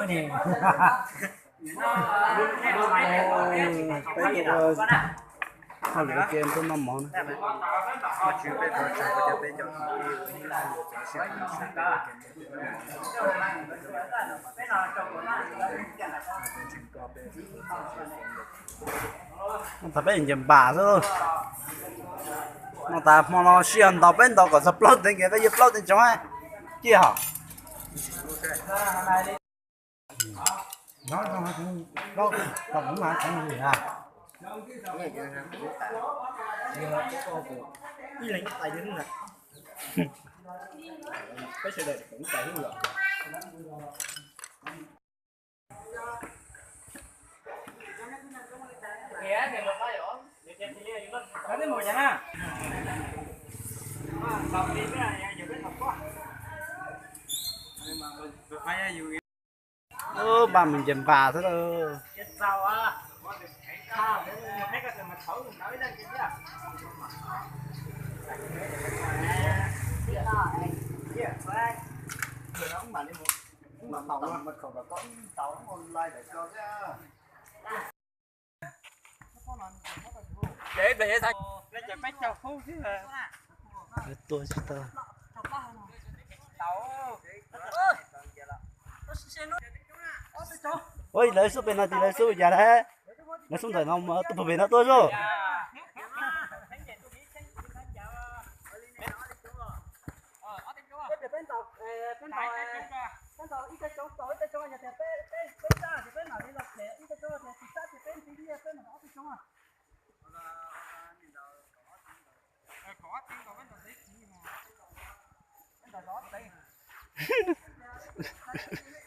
Peb ua hauj lwm ua ke tuaj noj mov na. Noj tas peb ncaws npam xwb. Noj tas hmo no sij hawm ntaus peb ntaus kom txog plaub teev, peb yuav plaub teev tsoov ciaj hos. Npam mus ncaws npam xwb lauj. Tuaj tsis tau. Ua lawv xub pem no ces lawv xub cas lawv, lawv xub ntawm no tuaj pem no tuaj zoj.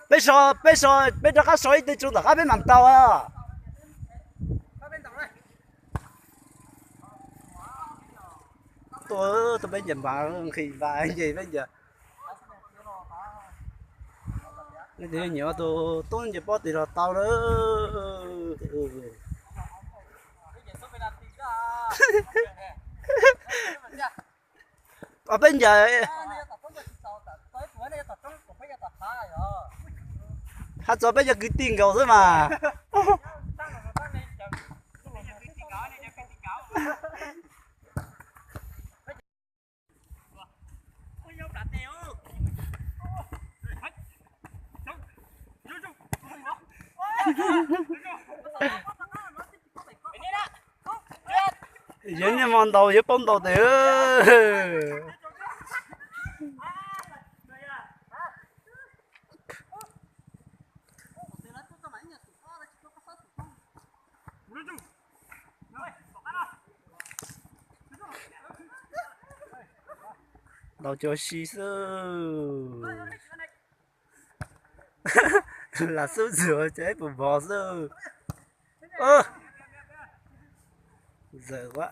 Peb so, peb so, peb rov qab so ib teg tso tom qab peb mam ntaus. Tuaj, tuaj peb ncaws npam, nqhis npam nce peb ncaws. Leej twg nyiam ua tus tub ncaws pob tis los tau lawm. Peb ncaws hab txog peb cov kwv tij nkaus xwb mas. Yog niaj hmo ntaus yuav paub ntaus tes. Ntaus cov si xwb. Lam xub txwm ua cov ib puas npov xwb. Zawm ua,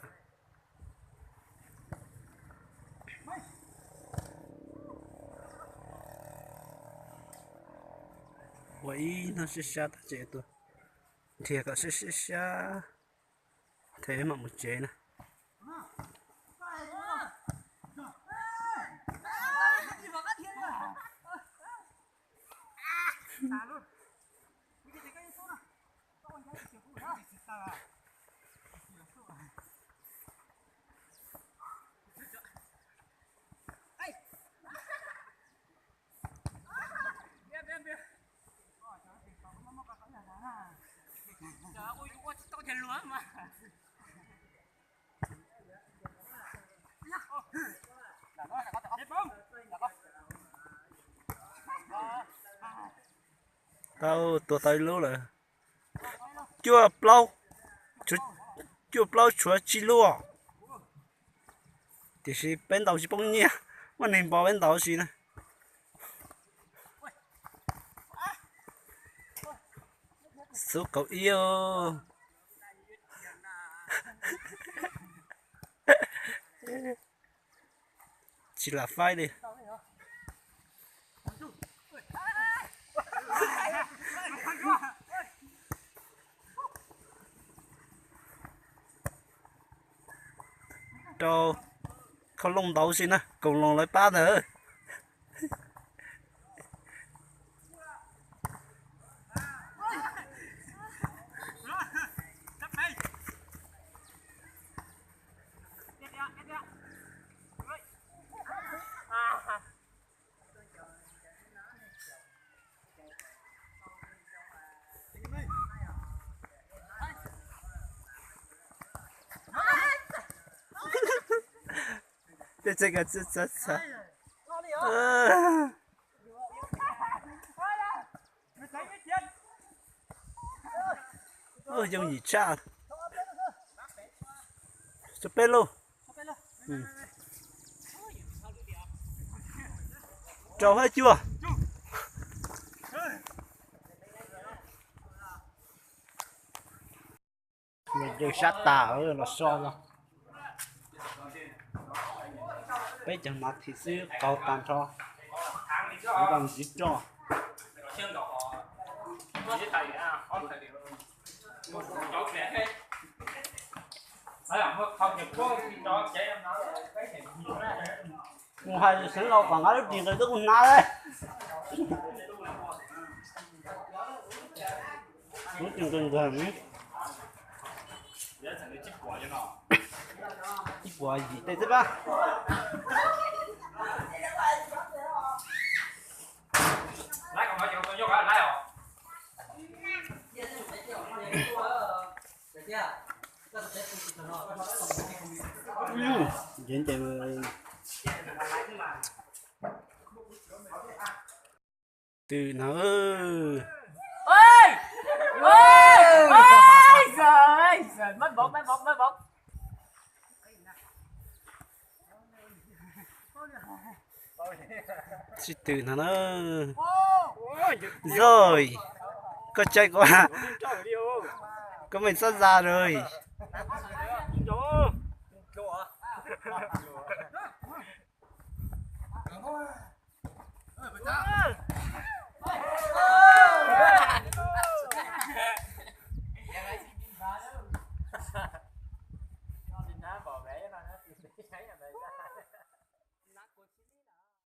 ua ib hnub sib sab tag tsev tuaj, nrhiav kom sib sib sab, them mam mus tsev na. Tau tuag tau ib lub lawm. Cuaj plaub, cuaj plaub tshuav tsib lub. Tiam sis peb ntaus tsis poob nyiaj, muaj neeg npo peb ntaus si na. Xub kaum ib. Tsis lam faib li. Rau khau looj ntaus si na, koom loos lawv pab ntag. Tej txhais ko txhab txhab. Yooj yim tshaj. Tshuav peb lub. Rau hab cuaj. Yawg sab tas los so os. Peb cov hnav thim xwb qaug tag nrho. Ntxiv roj. Mus hais xeev laus kom nqa lub ris nqes tuaj kuv hnav lawm. Lub ris nqes nqes. Ib puas yim tej xwb pab. Ces ces twm na. Sib twm no na. Zoj, koj tsaib kuv, koj meem txhob za lawm.